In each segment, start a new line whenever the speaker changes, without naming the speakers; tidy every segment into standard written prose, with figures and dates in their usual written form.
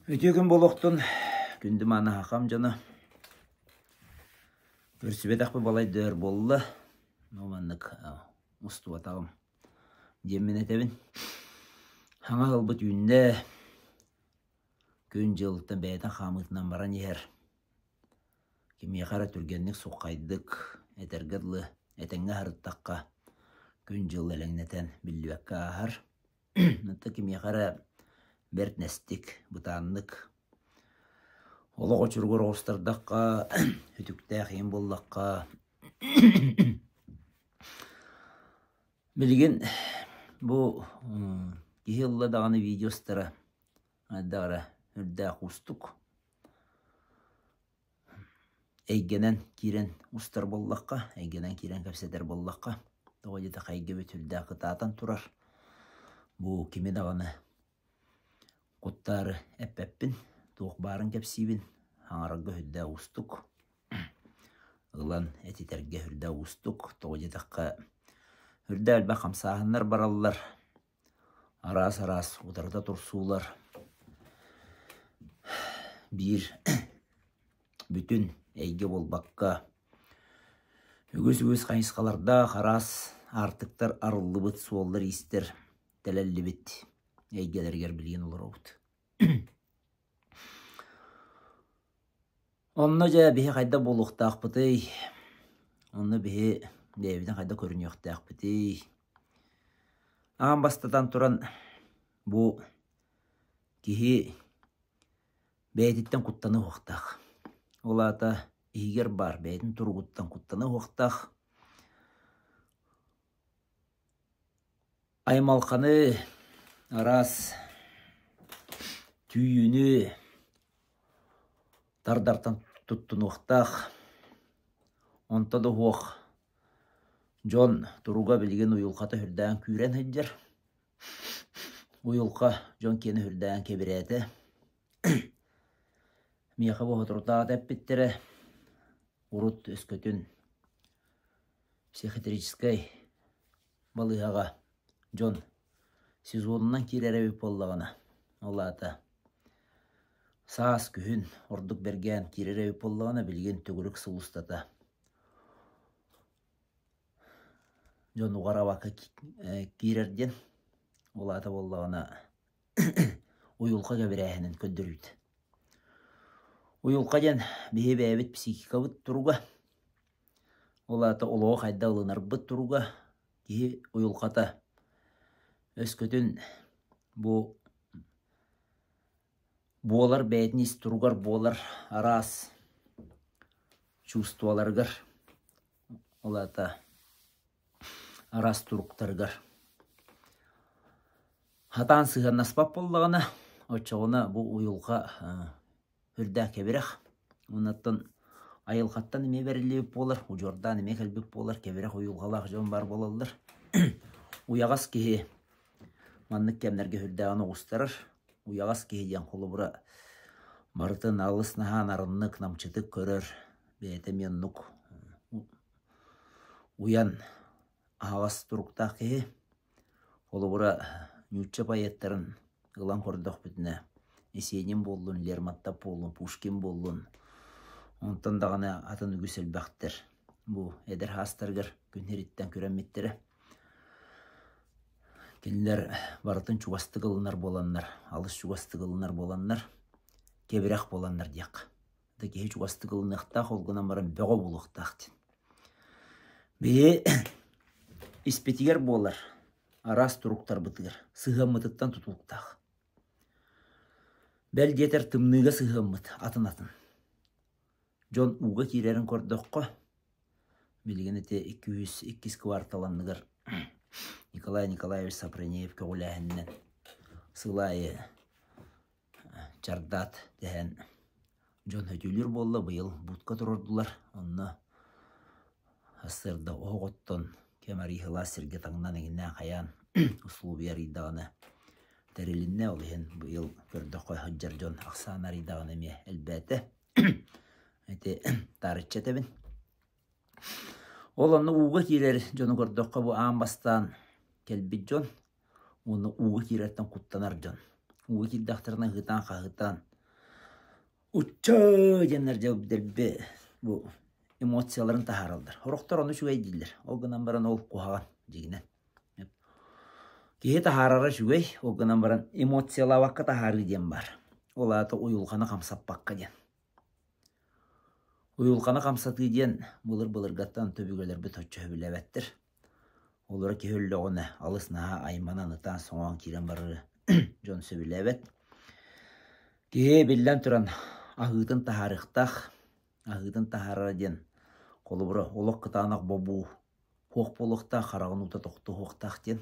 Үтүө күн буолуохтун, күндү мааны хахам дьоно. Көрсүбэтэхпит балай да өр буолла. Ну маннык устубатаҕым диэммин этэбин. Хаҥа ылбыт үүннэ. Күн-дьылтан бэйэтин хаамыытынан баран иһэр. Кимиэхэ эрэ түргэнник суххайдык, этэргэ дылы, этэҥҥэ аһарыттахха, күн-дьыл элэҥнэтэн биллибэккэ ааһар. Онто кимиэхэ эрэ бэрт нэстик, бытааннык олох очуругар оҕустардахха, үтүктээх ийэм буоллахха билигин бу киһи ылла даҕаны видеостара хайдах эрэ үрдээх уустук. Эйгэнэн киирэн устар буоллахха, эйгэнэн киирэн кэпсэтэр буоллахха, тоҕо диэтэххэ эйгэбит сүрдээх кытаатан турар. Бу кими даҕаны куттаары эппэппин, туох баарын кэпсиибин, хаҥарарга сүрдээх уустук, ылан этитэргэ сүрдээх уустук. Тоҕо диэтэххэ сүрдээх элбэх хамсааһыннар бараллар, араас-араас утарыта турсуулар биир бүтүн эйгэ буолбакка үгүс-үгүс хайысхалардаах араас аартыктар арыллыбыт суоллар-иистэр тэлэллибит эйгэлэригэр билигин олоробут. Онно дьэ биһи хайдах буолуохтаахпытый? Онно биһи бэйэбитин хайдах көрүнүөхтээхпитий? Аан бастатан туран бу киһи бэйэтиттэн куттаныа уохтаах. Ол аата иһигэр баар бэйэтин туругуттан куттаныа уохтаах. Аймалханы, араас түүйүүнү тардартан туттунуохтаах. Онто да суох дьон туруга билигин уйулҕата сүрдээн күүрэн сылдьар. Уйулҕа дьон киэнэ сүрдээн кэбирээтэ. Миэхэ бу соторутааҕыта эппиттэрэ, урут өскөтүн психиатрическай балыыһаҕа дьон сезонунан киирэр эбит буоллаҕына, ол аата саас, күһүн ордук бэргээн киирэр эбит буоллаҕына, билигин төгүрүк сыл устата дьон уҕараабакка киирэр диэн, ол аата буоллаҕына уйулҕа кэбирээһинин көрдөрүүтэ. Уйулҕа диэн биһи бэйэбит психикабыт туруга, Ол аата олоҕу хайдах ылынарбыт туруга, киһи уйулҕата өскөтүн бу буолар бэйэтин ис туругар буолар араас чувстволарыгар, ол аата араас туруктарыгар хатаан сыһыаннаспат буоллаҕына, оччоҕуна бу уйулҕа Үрдээх кэбирэх. Оннуттан айылҕаттан эмиэ бэриллибит буолар, удьуордаан эмиэ кэлбит буолар, кэбирэх уйулҕалаах дьон баар буолаллар. Уйаҕас киһи маннык кэмнэргэ сүрдээҕин оҕустарар. Уйаҕас киһи диэн холобура барытын алыс наһаа нарыннык, намчытык көрөр, бэйэтэ эмиэ оннук уйан аһаҕас туруктаах киһи. Холобура, нуучча поэттарын ылан көрдөхпүтүнэ, Есенин буоллун, Лермонтов буоллун, Пушкин буоллун, онтон даҕаны атын үгүс элбэхтэр бу эдэр саастарыгар күн сириттэн күрэммиттэрэ. Кинилэр барытын чугастык ылынар буоланнар, алыс чугастык ылынар буоланнар, кэбирэх буоланнар диэххэ. Да киһи чугастык ылыныахтаах, ол гынан баран бөҕө буолуохтаах диэн. Биһи испитигэр буолар араас туруктарбытыгар сыһыаммытыттан тутулуктаах. Бэл диэтэр тымныыга сыһыаммыт атын-атын. Дьон ууга киирэрин көрдөххө, билигин ити 202 квартал анныгар Николай Николаевич Сапронеев көҕүлээһининэн сыл аайы чардаат дэһэн дьон сөтүөлүүр буолла, быйыл будка туруордулар, онно сарсыарда оһох оттон кэм арыый сылаас сиргэ таҥнан эҥиннээн хайаан условия арыйдаҕына тэрилиннэ, ол иһин быйыл көрдөххө сылдьар дьон ахсаана арыйдаҕына эмиэ элбээтэ. Ити таарычча этэбин. Ол онно ууга киирэр дьону көрдөххө бу аан бастаан кэлбит дьон уонна ууга киирэртэн куттанар дьон. Ууга киирдэхтэринэ ыһыытаан-хаһыытаан. Учча диэннэр дьэ дэлби бу эмоцияларын таһаараллар. Сорохтор ону үчүгэй дииллэр. Ол гынан баран ол куһаҕан дьиҥинэн. Киһи таһаарара үчүгэй, ол гынан баран эмоциялаабакка таһаарыы диэн баар. Ол аата уйулҕаны хамсаппакка диэн. Уйулҕаны хамсатыы диэн былыр-былыргаттан төбүгэлэрбит оччо сөбүлээбэттэр. Олоро киһи өллөҕүнэ алыс наһаа айманан ытаан-соҥоон киирэн барары дьон сөбүлээбэт. Киһи биллэн туран аһыытын таһаарыахтаах. Аһыытын таһаарара диэн холобура олох кытаанах бобуу суох буолуохтаах, хараҕын уута тохтуохтаах диэн.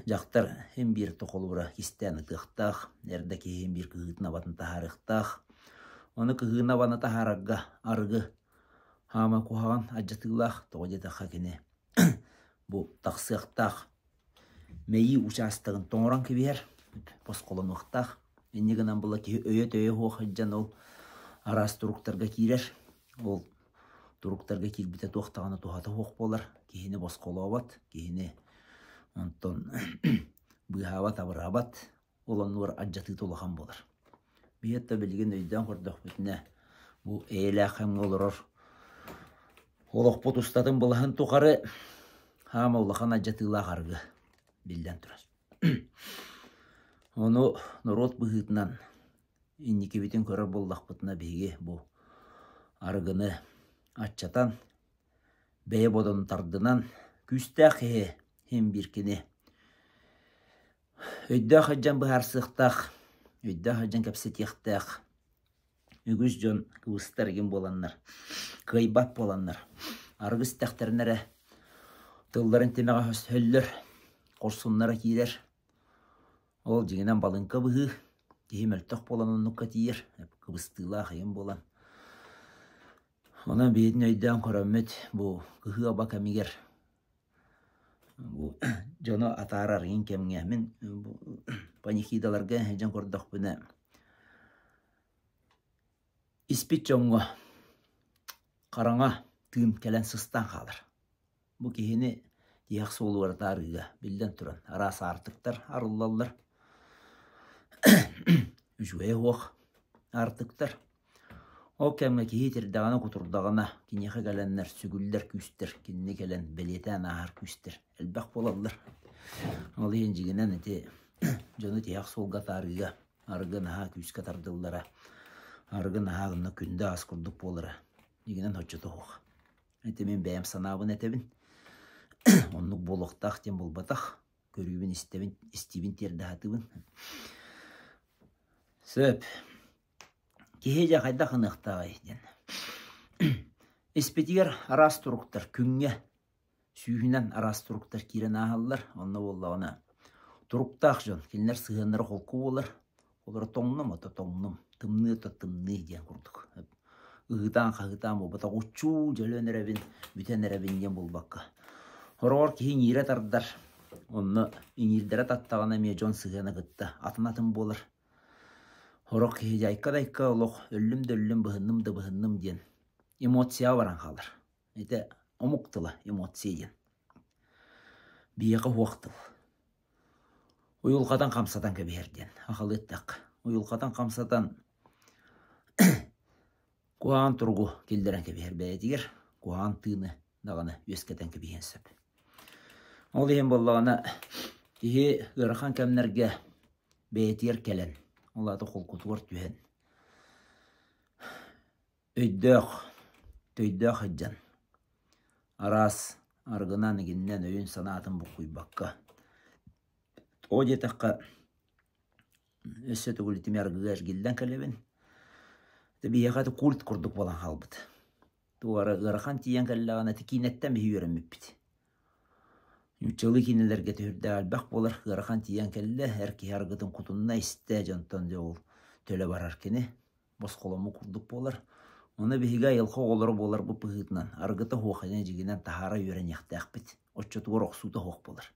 Дьахтар син биир холобура кистээн ытыахтаах, эрдэ киһи син биир кыһыытын-абатын таһаарыахтаах. Ону кыһыыны-абаны таһаарарга арыгы Хаама куһаҕан алдьатыылаах, тоҕо диэтэххэ кини бу тахсыахтаах мэйии учаастагын тоҥорон кэбиһэр, босхолонуохтаах. Инньэ гынан була киһи өйө-төйө суох сылдьан ол араас туруктарга киирэр. Ол туруктарга киирбитэ туох даҕаны туһата суох буолар. Киһини босхолообот, киһини онтон быыһаабат, абыраабат. Ол оннугар алдьатыыта улахан буолар. Биһиэт да билигин өйдөөн көрдөхпүтүнэ, бу эйэлээх кэмҥэ олорор олохпут устатын былаһын тухары хаама улахан алдьатыылаах арыгы биллэн турар. Ону норуот быһыытынан инникибитин көрөр буоллахпытына биһиги бу арыгыны аччатан, бэйэ бодону тардынан, күүстээх киһи син биир кини Өйдөөх сылдьан быһаарсыахтаах, өйдөөх сылдьан кэпсэтиэхтээх. Үгүс дьон кыбыстар игин буоланнар, кыайбат буоланнар, арыгы истэхтэринэ эрэ тылларын тимэҕэ өһөллөр, хорсуннара киирэр. Ол дьиҥинэн балыыҥка быһыы, киһи мөлтөх буолан оннукка тиийэр, кыбыстыылаах игин буолан. Онон биһигини өйдөөн көрөммүт бу кыһыы-аба кэмигэр Бу дьону атаарар иһин кэмҥэ мин бу панихидаларга сылдьан көрдөхпүнэ испит дьоҥҥо хараҥа тыын кэлэн сыстан хаалар. Бу киһини тиһэх суолугар атаарыыга биллэн туран араас аартыктар арыллаллар. Үчүгэйэ суох аартыктар. Ол кэмҥэ киһи итирдэҕинэ, кутурдаҕына, киниэхэ кэлэннэр сүгүллэр күүстэр, кинини кэлэн бэлиэтээн ааһар күүстэр элбэх буолаллар. Ол иһин дьиҥинэн ити дьону тиһэх суолга атаарыыга арыгы наһаа күүскэ тардыллара, арыгы наһаа гына күндү ас курдук буолара дьиҥинэн соччото суох. Ити мин бэйэм санаабын этэбин. Оннук буолуохтаах диэн буолбатах. Көрүүбүн истэбин, истиибин тиэрдэ сатыыбын. Сөп. Киһи дьэ хайдах гыныахтааҕый диэн. Испитигэр араас туруктар күҥҥэ сүүһүнэн араас туруктар киирэн ааһаллар. Онно буоллаҕына туруктаах дьон кинилэр сыһыаннара холку буолар. Олору тоҥнум ото тоҥнум, тымныы ото тымныы диэн курдук. Ыһыытаан-хаһыытаан буолбатах, уччуу дьөлөн эрэбин, бүтэн эрэбин диэн буолбакка. Хороҕор киһи иҥиирэ тардар, онно иҥиирдэрэ таттаҕына эмиэ дьон сыһыана кытта атын-атын буолар. Сорох киһи дьайка-дайка олох өллүм да өллүм, быһынным да быһынным диэн эмоцияҕа баран хаалар. Ити омук тыла эмоция диэн. Биһиэхэ уһуох тыл. Уйулҕатан хамсатан кэбиһэр диэн сахалыы эттэххэ. Уйулҕатан хамсатан куһаҕан туругу киллэрэн кэбиһэр бэйэтигэр, куһаҕан тыыны даҕаны үөскэтэн кэбиһиэн сөп. Ол иһин буоллаҕына киһи ыарахан кэмнэргэ бэйэтигэр кэлэн, ол аата холкутугар түһэн, өйдөөх, төйдөөх сылдьан, араас арыгынан игиннэн өйүн-санаатын буккуйбакка, тоҕо диэтэххэ, өссө төгүл итими арыгыга эргиллэн кэлэбин. Биһиэхэ ити культ курдук буолан хаалбыт. Туох эрэ ыарахан тиийэн кэллэҕинэ ити киинэттэн биһи үөрэммиппит. Нууччалыы киинэлэргэ түһүрдээх элбэх буолар, ыарахан тиийэн кэллэ, эр киһи арыгытын кутунна, истэ, дьонтон дьэ ол төлө барар кини, босхоломмут курдук буолар. Ону биһиги айылҕа оҕолоро буоларбыт быһыытынан арыгыта суох ини дьиҥинэн таһаара үөрэниэхтээхпит, оччотугар охсуута суох буолар.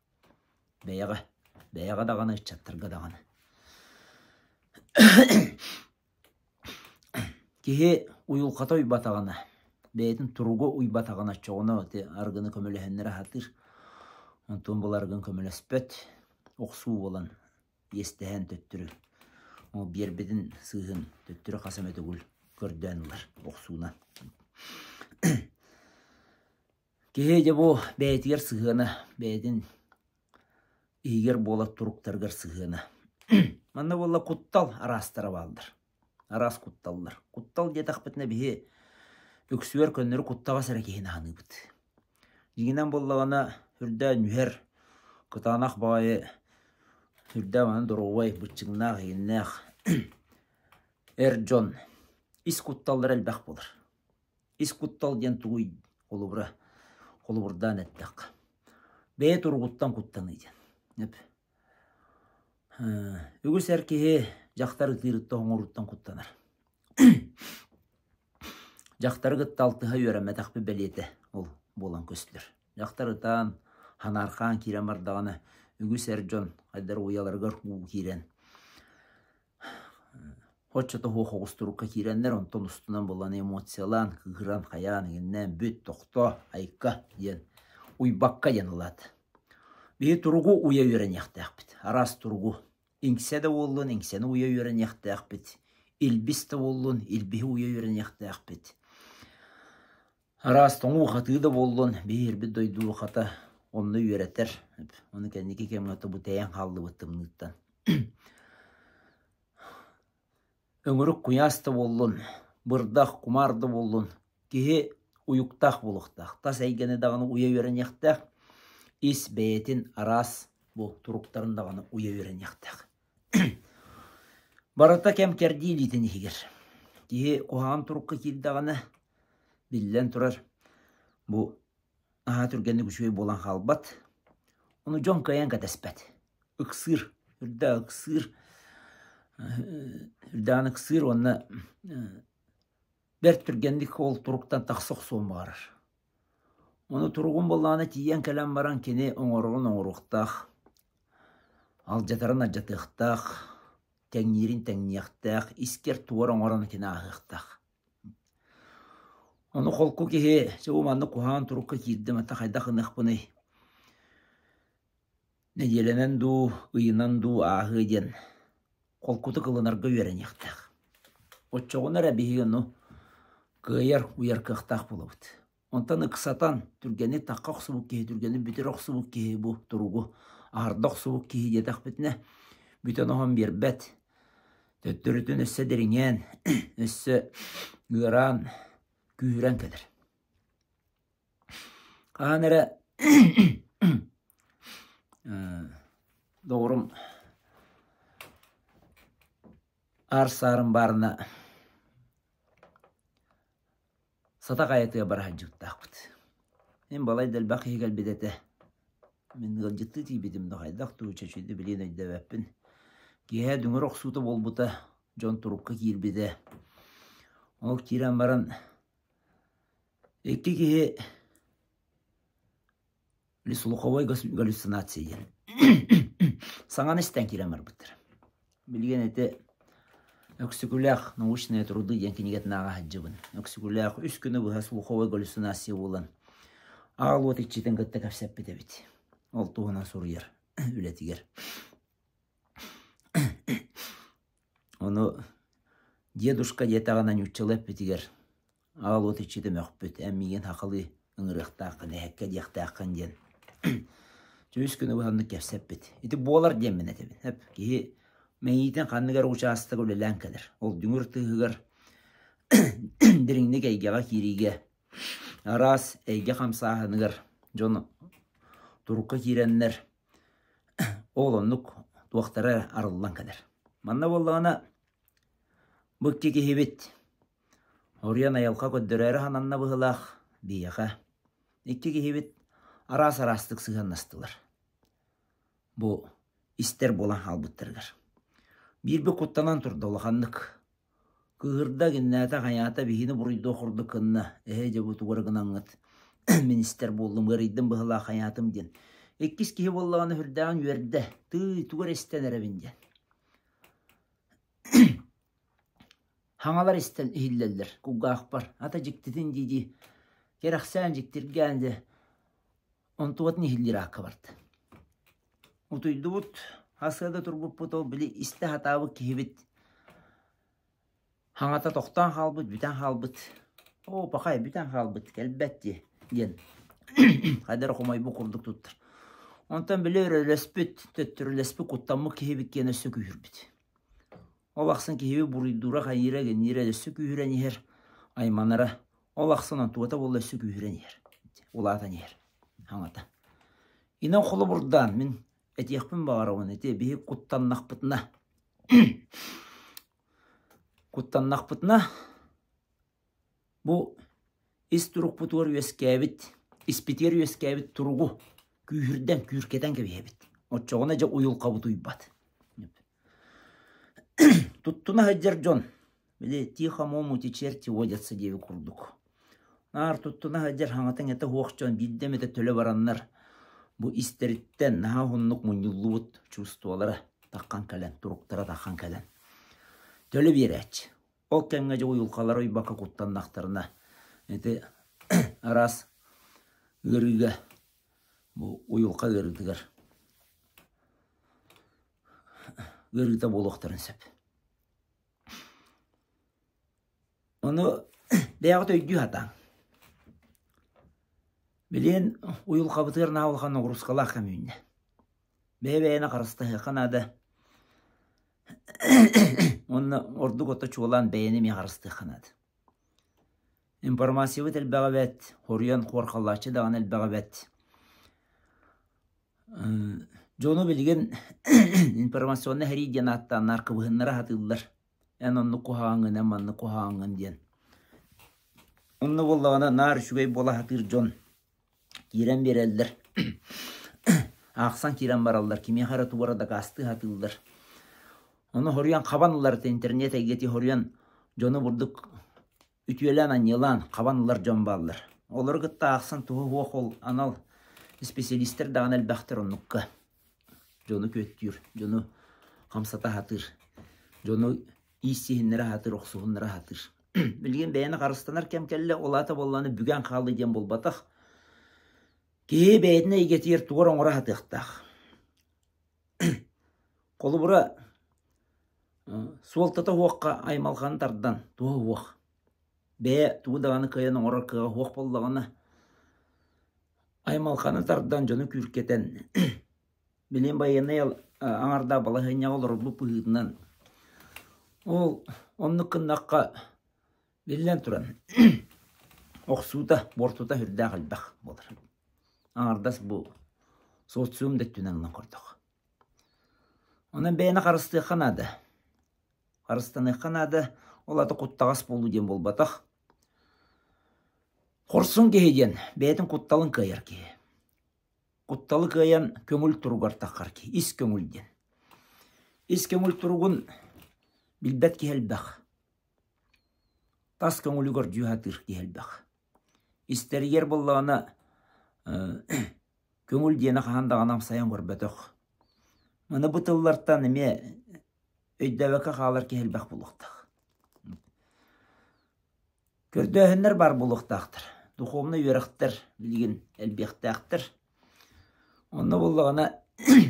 Бэйэҕэ, бэйэҕэ даҕаны, ыччаттарга даҕаны. Киһи уйулҕата уйбатаҕына, бэйэтин туруга уйбатаҕына оччоҕуна ити арыгыны көмөлөһөннөрө сатыыр. Онтон бұл арыгын көмөлөспөт, охсуу буолан иэстэһэн төттөрү. Ол биэрбитин сыыһын төттөрү хас эмэ төгүл көрдөөн ылар охсуунан. Киһи дьэ бу бэйэтигэр сыһыана, бэйэтин иһигэр буолар туруктарыгар сыһыана. Манна буолла куттал араастара бааллар. Араас кутталлар. Куттал диэтэхпитинэ биһи үксүгэр көннөрү куттаҕас эрэ киһини аһыныыбыт. Дьиҥинэн буоллаҕына үрдээн нүһэр, кытаанах баҕайы үрдээн манан доруобай, быччыҥнаах, иҥиннээх эр дьон ис кутталлара элбэх буолар. Ис куттал диэн тугуй холобура холобурдаан эттэххэ. Бэйэ туругуттан куттаныы диэн. Эп. Үгүс эр киһи дьахтар ытыырыттан оҥоруттан куттанар. Дьахтары кытта алтыһа үөрэммэтэхпит бэлиэтэ ол буолан көстөр. Дьахтар ытаан, ханаархаан киирэн бардаҕына, үгүс эр дьон хайдары уйаларыгар уу киирэн Оччото суох оҕус турукка киирэннэр, онтон устунан булан эмоциялаан, кыыһыран, хайаан, иҥиннээн бүт, тохтоо, айка диэн уйбакка диэн ылаат. Биһи туругу уйа үөрэниэхтээхпит. Араас туругу. Иҥсэ да буоллун, иҥсэни уйа үөрэниэхтээхпит. Илбис да буоллун, илбиһи уйа үөрэниэхтээхпит. Араас тоҥуу-хатыы да буоллун, биһи ирбит дойду хата онно үөрэтэр. Ону кэнники кэмҥэ тобу тэйэн хааллыбыт тымныыттан. Өҥүрүк куйаас да буоллун, бырдах, кумаар да буоллун, киһи уйуктаах буолуохтаах. Тас эйгэни даҕаны уйа үөрэниэхтээх, ис бэйэтин араас бу туруктарын даҕаны уйа үөрэниэхтээх. Барыта кэм-кэрдии илиитин иһигэр. Киһи куһаҕан турукка киирдэҕинэ, биллэн турар, бу наһаа түргэнник үчүгэй буолан хаалбат. Ону дьон кыайан кэтэспэт. Ыксыыр, үрдээх ыксыыр, үрдэҕин ыксыыр уонна бэрт түргэнник ол туруктан тахса охсуон баҕарар. Ону туругун буоллаҕына тиийэн кэлэн баран кини оҥорорун оҥоруохтаах, алдьатарын алдьатыахтаах, тэҥниирин тэҥниэхтээх, искэр тугу эрэ оҥорон кини ааһыахтаах. Ону холку киһи чэ бу маннык куһаҕан турукка киирдим, ата хайдах гыныахпыный, нэдиэлэнэн дуу, ыйынан дуу ааһыа диэн холкутук ылынарга үөрэниэхтээх. Оччоҕуна эрэ биһиги ону кыайар, уйар кыахтаах буолабыт. Онтон ыксатан, түргэнник тахха охсубут киһи, түргэнник бүтэрэ охсубут киһи бу туругу аһарда охсубут киһи диэтэхпитинэ, бүтэн-оһон биэрбэт. Төттөрүтүн өссө дириҥээн, өссө ыараан, күүһүрэн кэлэр. Хаһан эрэ доҕорум аар саарын баарына сатах айатыгар бара сылдьыбыттаахпыт. Мин балай да элбэх киһи кэлбит этэ. Мин ыалдьыттыы тиийбитим да хайдах дуу чэчирди билигин өйдөөбөппүн. Киэһэ дүҥүр охсуута буолбута, дьон турукка киирбитэ. Ол киирэн баран Икки киһи слуховой галлюцинация диэн саҥаны истэн киирэн барбыттар. Билигин ити Өксөкүлээх научные труды диэн кинигэтин ааҕа сылдьабын. Өксөкүлээх үс күнү быһа слуховой галлюцинация буолан аал уот иччитин кытта кэпсэппит эбит. Ол туһунан суруйар үлэтигэр. Ону дедушка диэтэҕинэ нууччалыы эппитигэр аал уот иччитэ мөхпүт, эн миигин сахалыы ыҥырыахтааххын, эһэккэ диэхтээххин диэн үс күнү быһа оннук кэпсэппит. Ити буолар диэммин этэбин. Эп киһи мэйиитин ханнык эрэ учаастак үлэлээн кэлэр. Ол дүҥүр тыаһыгар дириҥник эйгэҕэ киириигэ араас эйгэ хамсааһыныгар дьон турукка киирэннэр Ол оннук туохтара арыллан кэлэр. Манна буоллаҕына бу икки киһибит Оруйан айылҕа көрдөрөөрү сананна быһыылаах биһиэхэ. Икки киһибит араас-араастык сыһыаннастылар. Бу истэр буолан хаалбыттарыгар. Биирбит куттанан турда улаханнык. Кыыһырда, гиннээтэ, хайаата биһини буруйдуох курдук гынна, эһэ дьэ бу тугу эрэ гынаҥҥыт министр буоллум, ыарыйдым быһыылаах хайаатым диэн. Иккис киһи буоллаҕына сүрдээҕин үөрдэ, тыый, тугу эрэ истэн эрэбин диэн. Хаҥалар истэн иһиллэллэр кулгаахпар, ата дьиктитин дии-дии, кэрэхсээн дьиктиргээн дьэ Онтубатын иһиллиир аакка барда. Утуйдубут, хасыа да турбуппут ол били истэ сатаабыт киһибит. Хаҥата тохтоон хаалбыт, бүтэн хаалбыт. Оо, пахай, бүтэн хаалбыт, кэлбэт дии диэн хайдах эрэ хомойбут курдук туттар. Онтон били өрөлөспүт, төттөрүлэспит, куттаммыт киһибит киэн өссө күүһүрбүт. Ол ахсын киһиби буруйдуура, хайыыра, гэнниирэ өссө күүһүрэн иһэр, айманара. Ол ахсын онтугата буолла өссө күүһүрэн иһэр, улаатан иһэр хаҥата. Инэн холобурдаан мин этиэхпин баҕарабын ити биһи куттаннахпытына куттаннахпытына бу ис турукпутугар үөскээбит испитигэр үөскээбит туругу күүһүрдэн күүркэтэн кэбиһэбит оччоҕуна дьэ уйулҕабыт уйбат туттуна сылдьар дьон били тихо омуте черти водятся диэбит курдук наар туттуна сылдьар хаҥатыҥ этэ суох дьон биирдэ эмэтэ төлө бараннар бу истэриттэн наһаа уһуннук мунньуллубут чувстволара таххан кэлэн туруктара таххан кэлэн төлө биэрээччи ол кэмҥэ дьэ уйулҕалара уйбакка куттаннахтарына ити араас ыарыыга бу уйулҕа ыарыытыгар ыарыыта буолуохтарын сөп Ону бэйэҕит өйдүү сатааҥ. Билигин уйулҕабытыгар наһаа улахан ноҕуруускалаах кэм үүннэ. Бэйэ-бэйэни харыстаһыахха наада. Уонна ордук ото чуолаан бэйэни эмиэ харыстыахха наада. Информациябыт элбэҕэ эбээт, хоруйан хуорхаллааччы даҕаны элбэҕэ эбээт. Дьону билигин информационнай сэрии диэн ааттаан наркыбыһыннара сатыыллар. Эн оннук куһаҕаҥҥын, эн маннык куһаҕаҥҥын диэн. Онно буоллаҕына наар үчүгэй буола сатыыр дьон киирэн биэрэллэр. Аахсан киирэн бараллар, кимиэхэ эрэ тугу эрэ дакаастыы сатыыллар. Ону хоруйан хабан ылар интернет эйгэтин хоруйан дьону бурдук үтүөлээн анньыалаан хабан ылар дьон бааллар. Олору кытта аахсан туһа суох ол анал исписэлиистэр даҕаны элбэхтэр оннукка. Дьону күөттүүр, дьону хамсата сатыыр, дьону ииссиһиннэрэ сатыыр, охсуһуннара сатыыр. Билигин бэйэни харыстанар кэм кэллэ, ол аата буоллаҕына бүгэн хаалыы диэн буолбатах. Киһи бэйэтин эйгэтигэр тугу эрэ оҥоро сатыахтаах. Холобура, суолтата суохха аймалҕаны тардан, туһа суох. Бэйэ тугу даҕаны кыайан оҥорор кыаҕа суох буоллаҕына, аймалҕаны тардан дьону күүркэтэн, билигин байыаннай аҥардаах балаһыанньаҕа олорорбут быһыытынан, ол оннук гыннахха, биллэн туран, охсуута, буортута сүрдээх элбэх буолар. Аҥардас бу социум да өттүнэн ылан көрдөх. Онон бэйэни харыстыахха наада. Харыстаныахха наада, ол аты куттаҕас буолуу диэн буолбатах. Хорсун киһи диэн бэйэтин кутталын кыайар киһи. Кутталы кыайан көҥүл туругар таххар киһи, ис көҥүл диэн. Ис көҥүл туругун билбэт киһи элбэх. Тас көҥүлү көрдүү сатыыр киһи элбэх. Истэригэр буоллаҕына көҥүл диэни хаһан даҕаны амсайан көрбөтөх. Маны бу тыллартан эмиэ өйдөөбөккө хаалар киһи элбэх буолуохтаах. Көрдөөһүннэр баар буолуохтаахтар. Духовнай үөрэхтэр билигин элбиэхтээхтэр. Онно буоллаҕына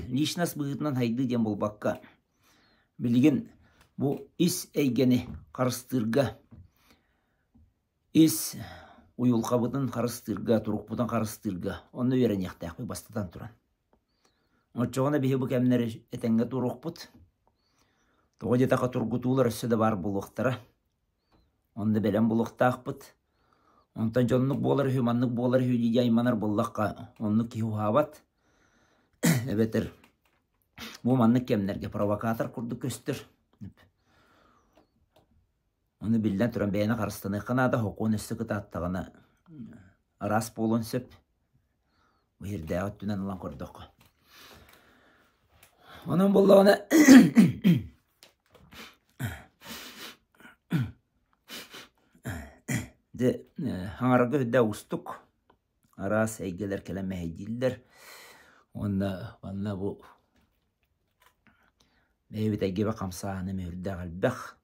личность быһыытынан сайдыы диэн буолбакка, билигин бу ис эйгэни харыстыырга, ис уйулҕабытын харыстыырга, турукпутун харыстыырга онно үөрэниэхтээхпит бастатан туран. Оччоҕуна биһи бу кэмнэри этэҥҥэ туруохпут. Тоҕо диэтэххэ тургутуулар өссө да баар буолуохтара. Онно бэлэм буолуохтаахпыт. Онтон дьоннук буолар үһү, маннык буолар үһү дии айманар буоллахха, оннук киһи уһаабат. Эбэтэр бу маннык кэмнэргэ провокатор курдук көстөр. Ону биллэн туран бэйэни харыстаныахха наада, сокуон өссө кытааттаҕына араас буолуон сөп. Бу сирдээҕи өттүнэн ылан көрдөххө. Онон буоллаҕына дьэ хаҥарарга үрдээх уустук араас эйгэлэр кэлэн мэһэйдииллэр уонна манна бу бэйэбит эйгэбэ хамсааһына эмиэ үрдээх элбэх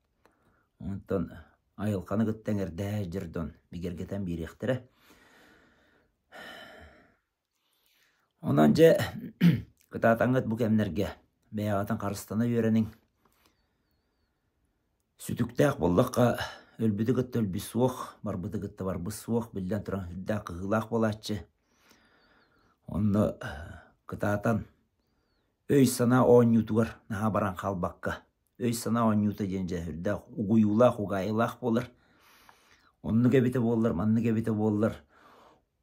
онтон айылҕаны кытта эҥэрдэһэ сылдьар дьон бигэргэтэн биэриэхтэрэ Онон дьэ кытаатаҥҥыт бу кэмнэргэ бэйэҕитин харыстана үөрэниҥ. Сүтүктээх буоллахха, өлбүтү кытта өлбүт суох, барбыты кытта барбыт суох, биллэн туран сүрдээх кыһыылаах буолааччы. Онно кытаатан өй-санаа оонньуутугар наһаа баран хаалбакка, өй-санаа оонньуута диэн дьэ сүрдээх угуйуулаах, угаайылаах буолар. Оннук эбитэ буоллар, маннык эбитэ буоллар,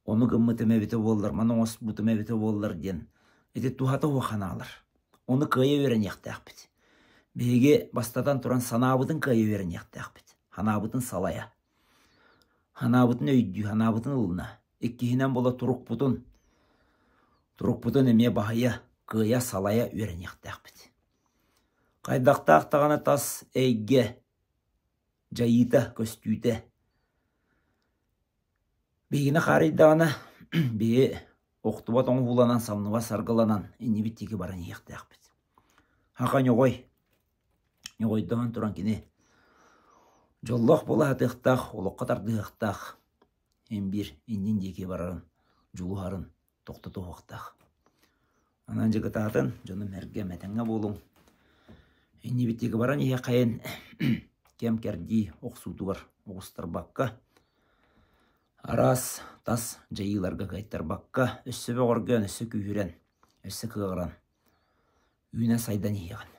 ону гыммытым эбитэ буоллар, маны оҥостубутум эбитэ буоллар диэн ити туһата суох ханаалар. Ону кыайа үөрэниэхтээхпит. Биһиги бастатан туран санаабытын кыайа үөрэниэхтээхпит. Санаабытын салайа. Санаабытын өйдүү, санаабытын ылына. Иккиһинэн буола турукпутун, турукпутун эмиэ баһыйа, кыайа, салайа үөрэниэхтээхпит. Хайдахтаах даҕаны тас эйгэ дьайыыта, көстүүтэ Биһигини хаарыйдаҕына, биһи охтубат оҥоһууланан, самныбат саргыланан иннибит диэки баран иһиэхтээхпит. Аха ньоҕой, ньоҕойдоон туран кини дьоллоох буола сатыахтаах, олоххо тардыһыахтаах, эн биир иннин диэки барарын, дьулуһарын тохтотуохтаах. Онон дьыкытаатын, дьонум эргэ мэтэҥҥэ буолуҥ. Иннибит диэки баран иһиэххэйин кэм-кэрдии охсуутугар оҕустарбакка, араас тас дьайыыларга кыайтарбакка, өссө бөҕөргөөн, өссө күүһүрэн, өссө кыаҕыран, үүнэн-сайдан иһиэҕин.